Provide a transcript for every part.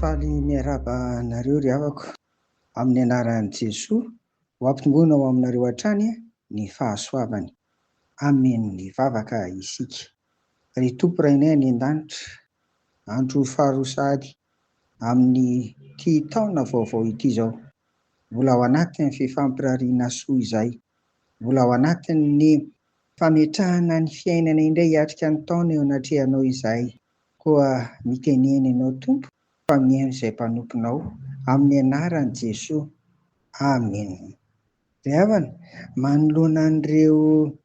Faly miarahaba anareo ry havako amin'ny anaran'i Jesoa ho ampitomboina ho aminareo hatrany ny fahasoavany. Amen Hivavaka isika. Ry Tompo Rainay any an-danitra, andro faharoa sahady amin'ity taona vaovao ity izao. Mbola ao anatin'ny fifampirariana soa izahay. Mbola ao anatin'ny fametrahana ny fiainana indray hiatrika ny taona eo anatrehanao izahay. Koa mitenena Ianao Tompo fa mihaino izay mpanomponao, amin'ny anaran'i Jesoa. Amen. Ry havana, manoloana an'ireo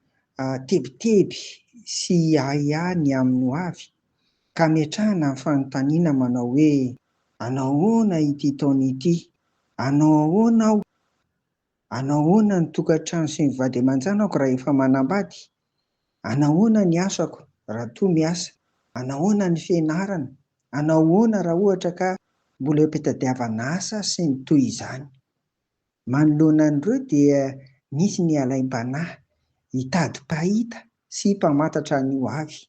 tebiteby sy ahiahy ny amin'ny ho avy, ka ametrahana ny fanontaniana manao hoe, Hanao ahoana ity taona ity? Hanao ahoana aho? Hanao ahoana ny tokantrano sy ny vady aman-janako raha efa manambady? Hanao ahoana ny asako raha toa miasa? Hanao ahoana ny fianarana? Hanao ahoana raha ohatra ka mbola eo am-pitadiavana asa sy ny toy izany? Manoloana an'ireo dia misy ny alaim-panahy hitady mpahita sy mpamantatra ny ho avy.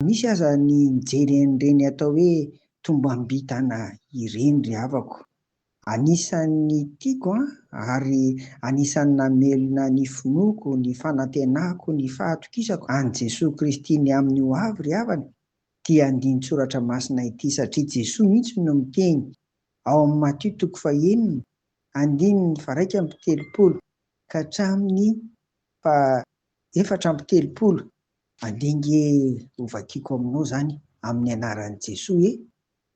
Misy aza ny mijery an'ireny atao hoe tombam-bintana ireny ry havako. Anisan'ny tiako ary anisan'ny namelona ny finoako, ny fanantenako, ny fahatokisako an'i Jesoa Kristy ny amin'ny ho avy ry havana ity andinin-tsoratra masina ity satria Jesoa mihitsy no miteny ao amin'ny Matio toko fahenina andininy faha-31 ka hatramin'ny faha-34. Andeha ange hovakiko aminao izany amin'ny anaran'i Jesoa e!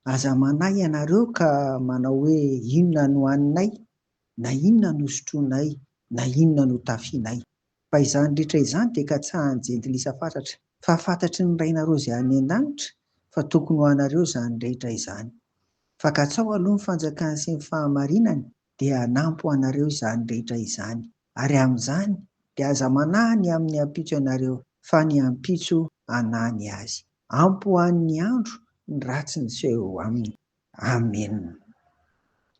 Aza manahy ianareo ka manao hoe inona no haninay, na inona no sotroinay, na inona no tafianay. Fa izany rehetra izany dia katsahan'ny jentilisa fatratra. Fa fantatry ny Rainareo izay any an-danitra fa tokony ho anareo izany rehetra izany. Fa katsaho aloha ny fanjakany sy ny fahamarinany, dia hanampy ho anareo izany rehetra izany. Ary amin'izany dia aza manahy ny amin'ny ampitso ianareo, fa ny ampitso hanahy ny azy. Ampy ho an'ny andro ny ratsy niseho eo aminy. Amena.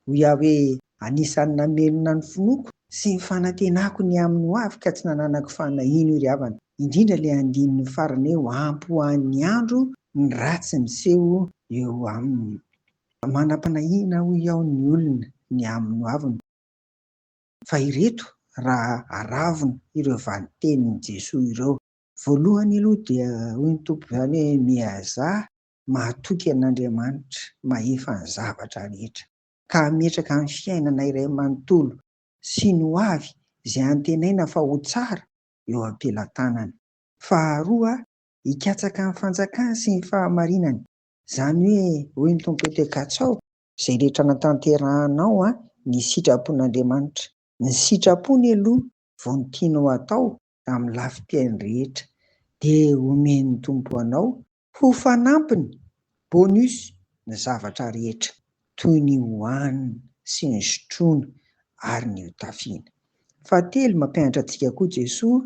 Hoy aho hoe, Anisan'ny namelona ny finoako sy ny fanantenako ny amin'ny ho avy ka tsy nananako fanahiana io ry havana, indrindra ilay andininy farany hoe ampy ho an'ny andro ny ratsy miseho eo aminy. Manam-panahiana hoy aho ny olona ny amin'ny ho aviny. Fa ireto raha aravona ireo valin-tenin'i Jesoa ireo. Voalohany aloha dia hoy ny Tompo izany hoe miazaha mahatoky an'Andriamanitra mahefa ny zavatra rehetra ka hametraka ny fiainana iray manontolo sy ny ho avy izay antenaina fa ho tsara eo am-pelatanany. Faharoa, hikatsaka ny fanjakany sy ny fahamarinany. Izany hoe, hoy ny Tompo eto hoe katsaho izay rehetra anatanterahanao ny sitrapon'Andriamanitra. Ny sitrapony aloha vao ny tianao hatao amin'ny lafim-piain'ny rehetra dia omen'ny Tompo anao ho fanampiny, bonus, ny zavatra rehetra toy ny hohanina sy ny sotroina ary ny hotafiana. Fahatelo, mampianatra antsika koa Jesoa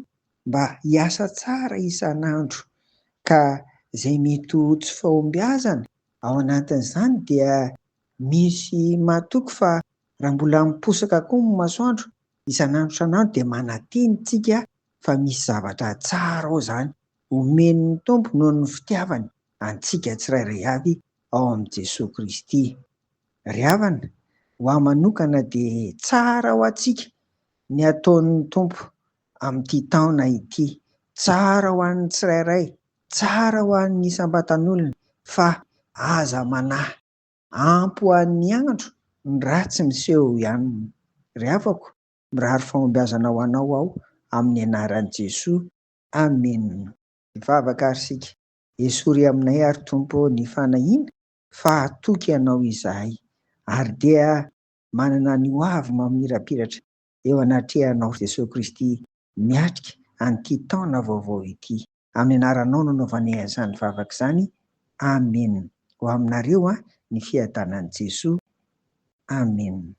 mba hiasa tsara isan'andro ka izay mety ho tsy fahombiazana ao anatin'izany dia misy matoky fa raha mbola miposaka koa ny masoandro isan'andro isan'andro dia manantena isika fa misy zavatra tsara ao izany omen'ny Tompo noho ny fitiavany antsika tsirairay avy ao amin'i Jesoa Kristy. Ry havana, ho ahy manokana dia tsara ho antsika ny ataon'ny Tompo amin'ity taona ity. Tsara ho an'ny tsirairay, tsara ho an'ny isam-batan'olona fa aza manahy. Ampy ho an'ny andro ny ratsy miseho ihany. Ry havako, mirary fahombiazana ho anao aho amin'ny anaran'i Jesoa. Amen. Hivavaka ary isika. Esory aminay ary Tompo ô ny fanahiana fa hatoky Anao izahay ary dia manana ny ho avy mamirapiratra eo anatrehanao Jesoa Kristy miatrika an'ity taona vaovao ity. Amin'ny anaranao no anaovanay an'izany vavaka izany. Amen. Ho aminareo ny fiadanan'i Jesoa. Amen.